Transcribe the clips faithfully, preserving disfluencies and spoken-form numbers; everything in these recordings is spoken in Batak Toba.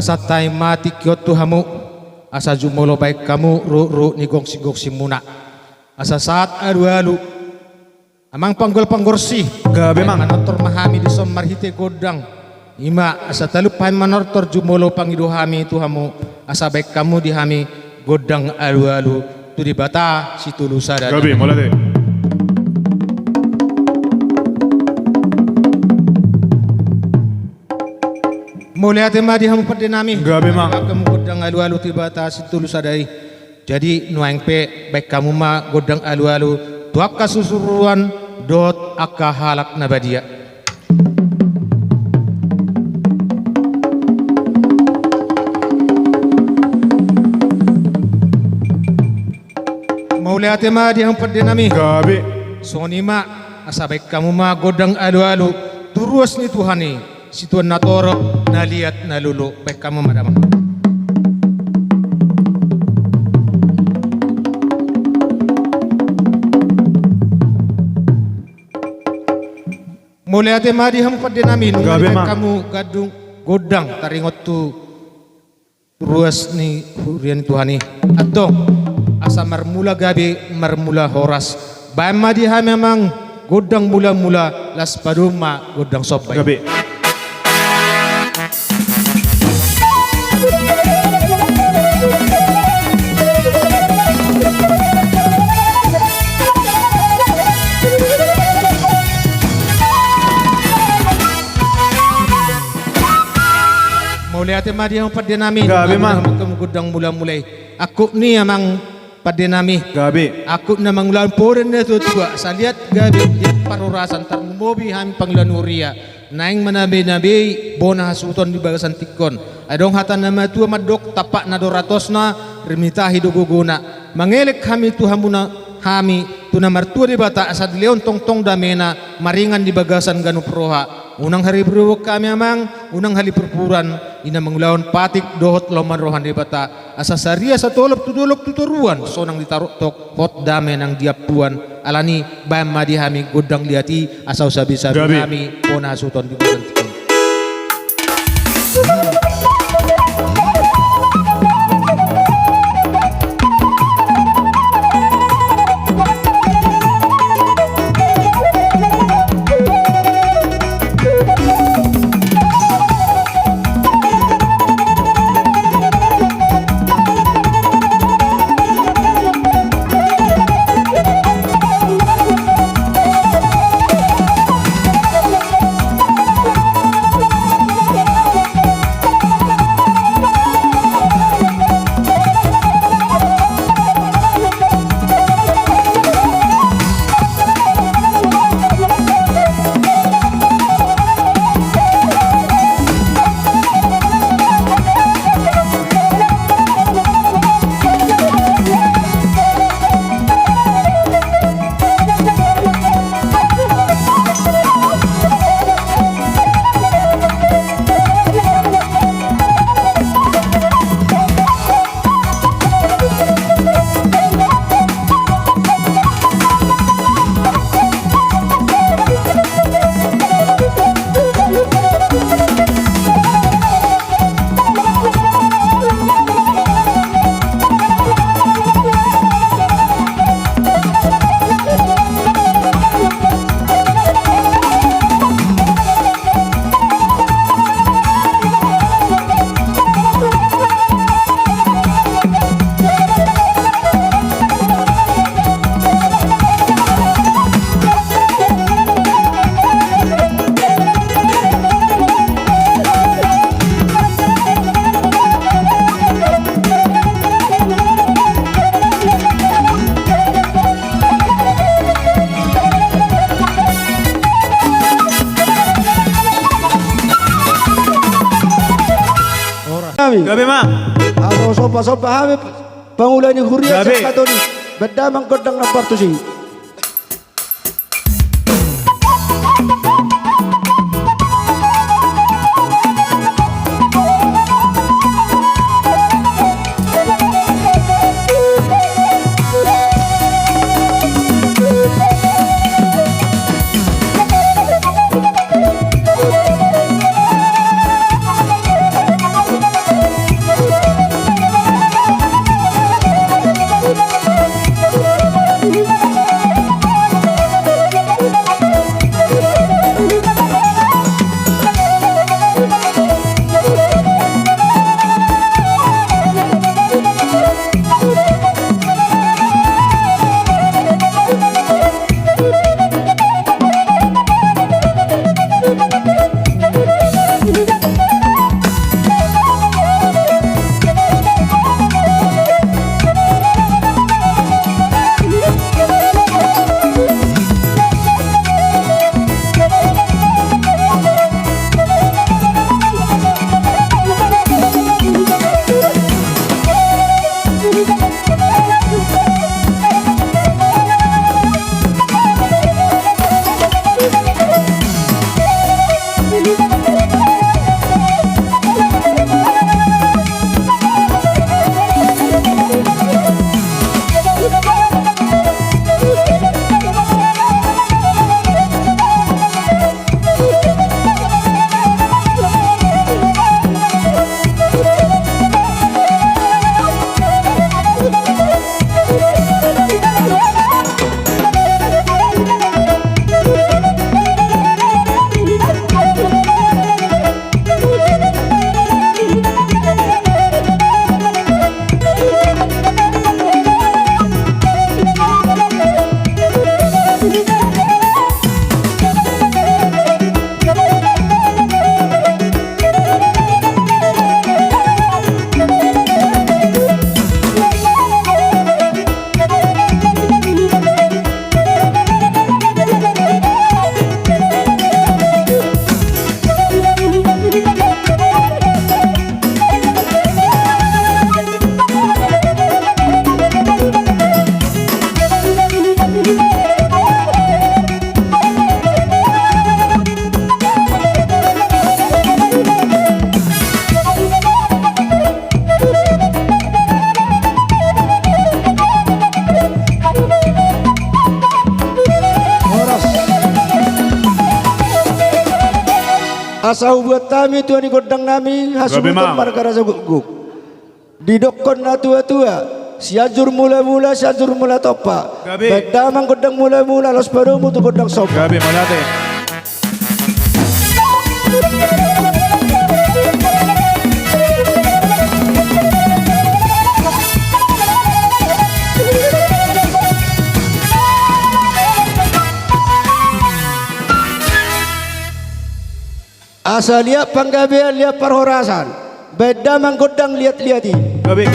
Santabi ma tingki on tu hamu, asa jumolo baen hamu ruhut-ruhut ni gongsi-gongsimuna. Asa sahat alu-alu. Amang panggol panggorsi. Gabe, Mang. Manortor ma hami dison marhite gondang. I ma asa talup hami manortor, jumolo pangido hami tu hamu, asa baen hamu di hami gondang alu-alu tu Debata Sitolu Sadari. Gabe, mauliate. Mauliate ma di hamu pande nami. Gabe, Mang. Baen hamu gondang alu-alu tu Debata Sitolu Sadari. Jadi nuaeng pe baen hamu ma gondang alu-alu tu angka susuruan dohot angka halak na badia. Mauliate ma di hamu pande nami. Gabe. Songon i ma, asa baen hamu ma gondang alu-alu tu ruas ni Tuhan i, situan na torop, na liat, na lolo, baen hamu ma damang. Mauliate ma di hamu pande nami, nunga dibaen hamu gondang taringot tu ruas ni huria ni Tuhan i. Antong, asa marmula gabe, marmula horas. Baen ma di hami amang gondang mula-mula, laos padomu ma gondang somba i. Gabe. Mauliate ma di hamu pande nami. Gabe, Mang. Gondang mula-mula i. Angkup ni amang pande nami. Gabe. Angkup na mangulahon poda ni natua-tua, asa liat gabe, liat parhorasan, tarlumobi hami pangidoan huria. Naeng manabei-nabei bona hasuhuton di bagasan tingki on. Adong hata na matua mandok, tampakna do ratosna, rimitahi do gogona. Mangelek hami tu hamuna, hami tu na martua Debata, asa dilehon tongtong damena maringan di bagasan ganup roha. Unang hariburiburion hami amang, unang halipurpuran, i na mangulahon patik dohot lomo ni roha ni Debata. Asa saria satolop tu dolok tu toruan, sonang ditaroktok, hot dame nang diampuan. Alani, baen ma di hami gondang liat i, asa husabisabi hami bona hasuhuton di bagasan tingki on. Gabe, Mang. Asa somba-somba hami pangula ni huria. Gabe. Sian Katoni. Baen damang gondang na partusi. Asa hubuat hami tua ni gondang nami, gabe, hasuhuton ma, marga Raja Gukguk. Didokkon na tua-tua, Sianjur Mula-mula, Sianjur Mula Tompa. Gabe. Baen damang gondang mula-mula, laos padomu tu gondang somba. Gabe, mauliate. Asa liat panggabean, liat parhorasan. Baen damang gondang liat-liat i. Gabe.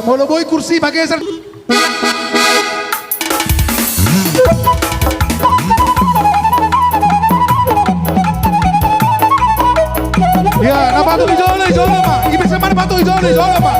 Molo boi kursi pageser. Ya, na patuk di jolo, di jolo ma. Ibe sema na patuk di jolo, di jolo ma.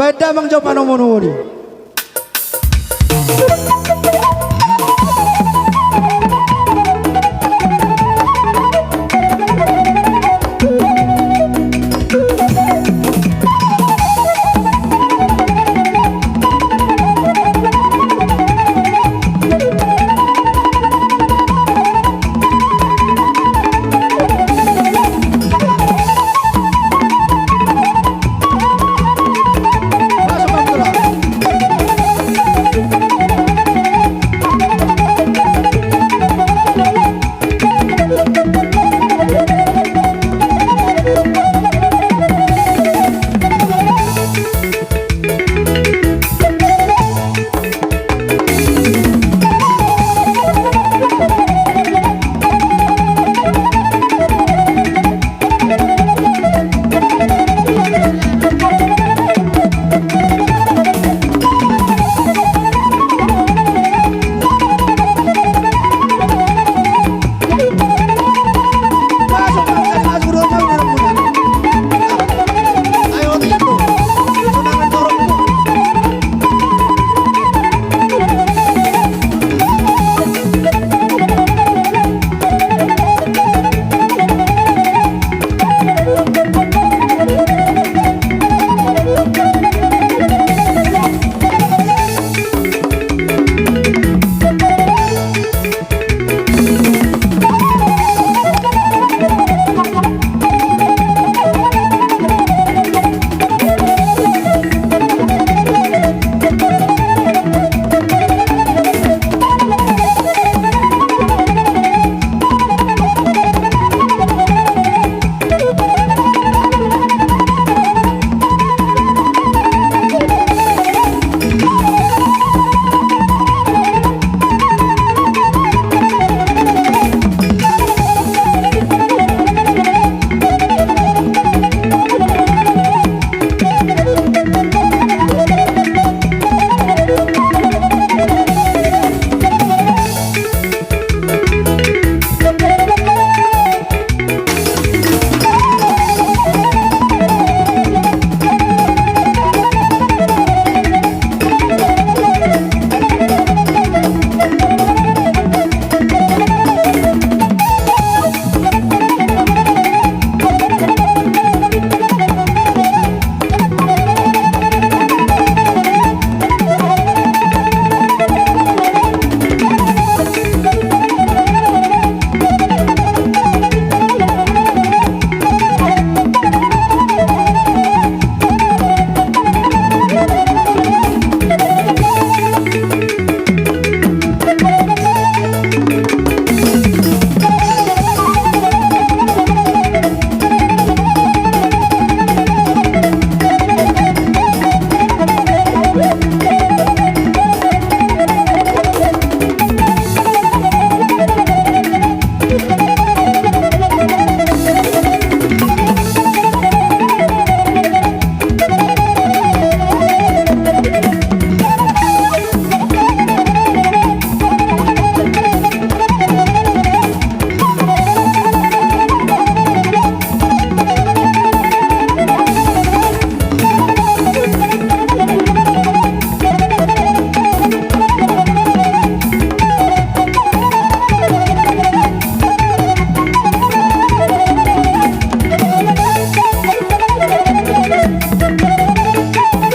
Baen damang jo panomunomu i.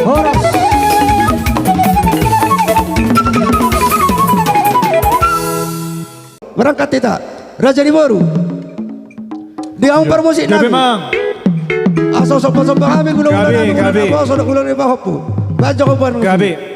Horas. Berangkat hita, raja ni boru. Di hamu parmusik nami. Gabe, Mang. Asa somba-somba hami, gabe, gabe. Asa ulang ni pahompu. Bajo ko ban. Gabe.